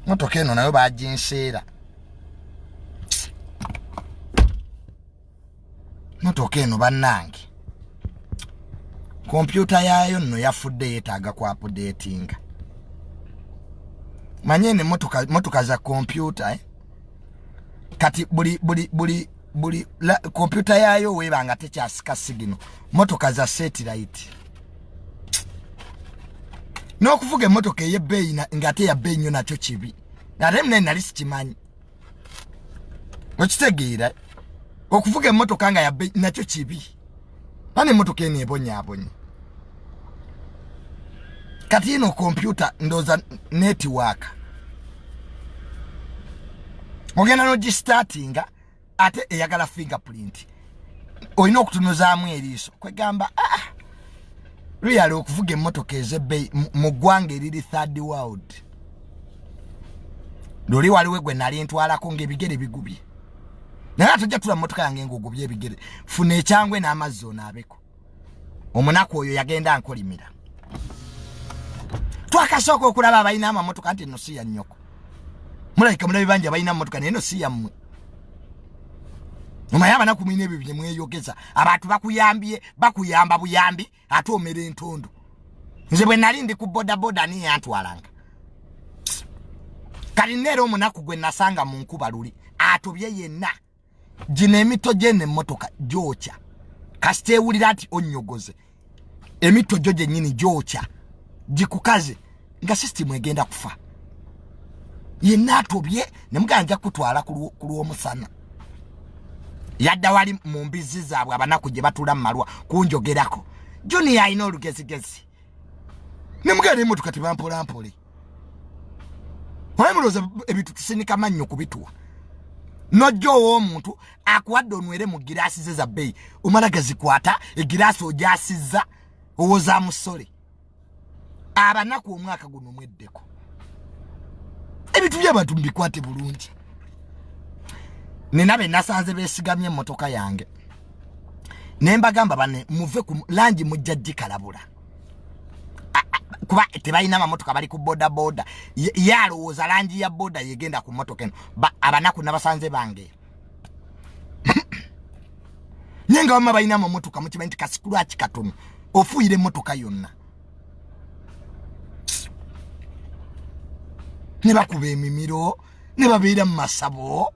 Motoka eno nayo baginseera. Motoka eno bannange kompyuta yaayo nno yafudde, yeetaaga ku updatinga. Manye eno motoka za kompyuta, eh? Kati buli kompyuta yaayo weeba nga tekyasika sigino. Motoka za satellite. N'okuvuga emmotoka ey'ebbeeyi ng'ate ya bbeeyi nnyo nakyo kibi, ate mune nali sikimanyi. Okitegeera, okuvuga emmotoka nga ya bbeeyi nakyo kibi. Bana emmotoka eno ebonyaabonya. Kati eno kompyuta ndowooza network ogenda n'ogistartinga, ate eyagala fingerprint, olina okutunuzaamu eriiso. Kwegamba really okuvuga emmotoka ez'ebbeeyi mu ggwanga eriri third world. Luli waliwo gwe nali ntwalako ng'ebigere bigubye, naye ate ojja tula mmotoka yange ng'ogubye ebigere, funa ekyangwe n'amazzi onaabeko. Omunaku oyo yagenda nkolimira. Twakasooka okulaba abalina amamotoka nti eno si ya nnyoko. Mulabika mulabi bangi abalina mmotoka, naye eno si yammwe. Omanyi abanaku mulina ebyo bye mweyogeza. Abantu bakuyambye, bakuyamba buyambi, ate omera entondo. Nze bwe nali ndi ku bodaboda niye yantwalanga. Kati neera omunaku gwe nasanga mu nkuba luli atobye yenna. Gino emito gyeno emmotoka gyokya, kasita ewulira nti onnyogoze emito gyo gyennyini gyokya gikukaze nga sisitimu egenda kufa. Yenna atobye, nemugamba nja kutwala ku lw'omusana. Yadda wali mu mbizzi zaabwe abanaku gye batuula mu malwa kunjogerako, Junior alina olugezigezi. Nemugenda emmotoka tebampola-mpole. Oye mulowooza ebintu tusinika mannyo kubituwa? Nojja ow'omuntu akuwadde onywere mu giraasi ze za bbeeyi, omala gazikwata egiraasi ogyasizza owoza musole. Abanaku omwaka guno mweddeko, ebintu by'abantu mubikwate bulungi. Nina be nasanze beesigamye emmotoka yange, ne mbagamba, bane muve ku langi, mujja gikalabula, kuba tebalina mamotoka, bali ku boda boda. Ye alowooza langi ya boda yegenda ku motoka eno. Abanaku nabasanze bange, naye nga bama balina amamotoka. Mukimanyi nti kasikulwaki katono ofuuyira emmotoka yonna, ne bakuba emimiro ne babeera mu masabo.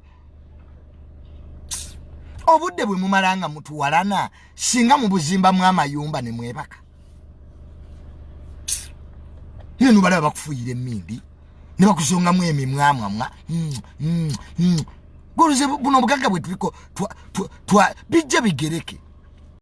Obudde bwe mumala nga mutuwalana, singa mubuzimbamu amayumba ne mwebaka. Neno balaba bakufuuyira emmindi ne bakusongamu emimwamwamwa. Goluze buno obugagga bwe tuliko bijja bigereke.